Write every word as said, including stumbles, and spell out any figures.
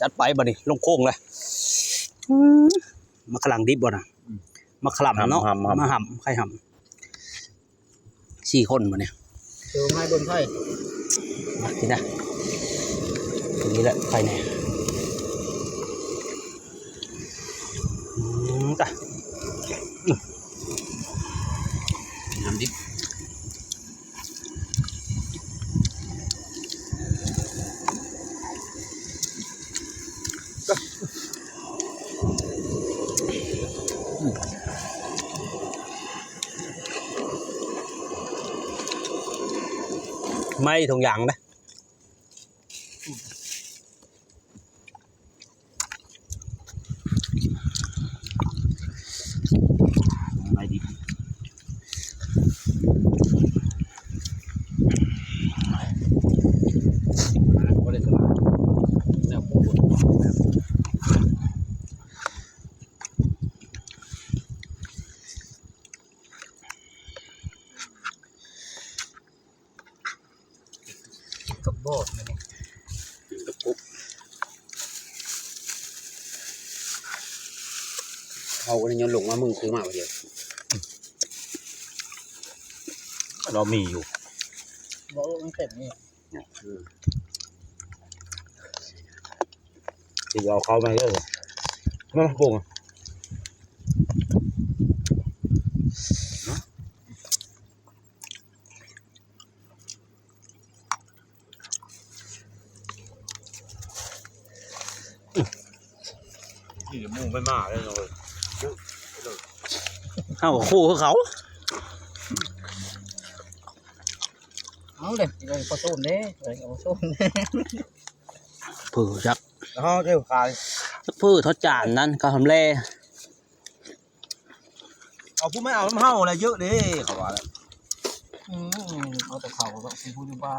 จัดไปบัดนี้ ลงโค้งเลย อืม มะขลังดิบบ่น่ะ อืม มะขลังเนาะ หำหำหำ มาหำ ใครหำ สี่คนบัดนี้ เจอไม้บนไผ่ มากินนะ ตัวนี้แหละ ไผ่แน่ อืม จ้ะ อืม น้ำดิบ ไหม้ทุกอย่างนะ ไหม้ดิบ บ่ได้สลาย แนวโคตร กับโบดนะเนี่ย กินกับกุ๊บ เขาก็เลยย้อนหลงว่ามึงซื้อมาเดียว เรามีอยู่ บอกว่ามันเต็มนี่ อืม สิเอาเข้ามาเยอะเลย มาปรุง นี่หมูไม่มาเลยเนาะ เอาคู่คือเขา เอาเลย เลยผสมเด้ เลยผสมเด้ เผือจัก เขาเจ้าขาย เผือทอดจานนั้น เขาทำแร่ เอาผู้ไม่เอาน้ำเห่าอะไรเยอะเด้ เขาว่าแล้ว อืม เอาแต่เขาก็สิพูดอยู่บ้าน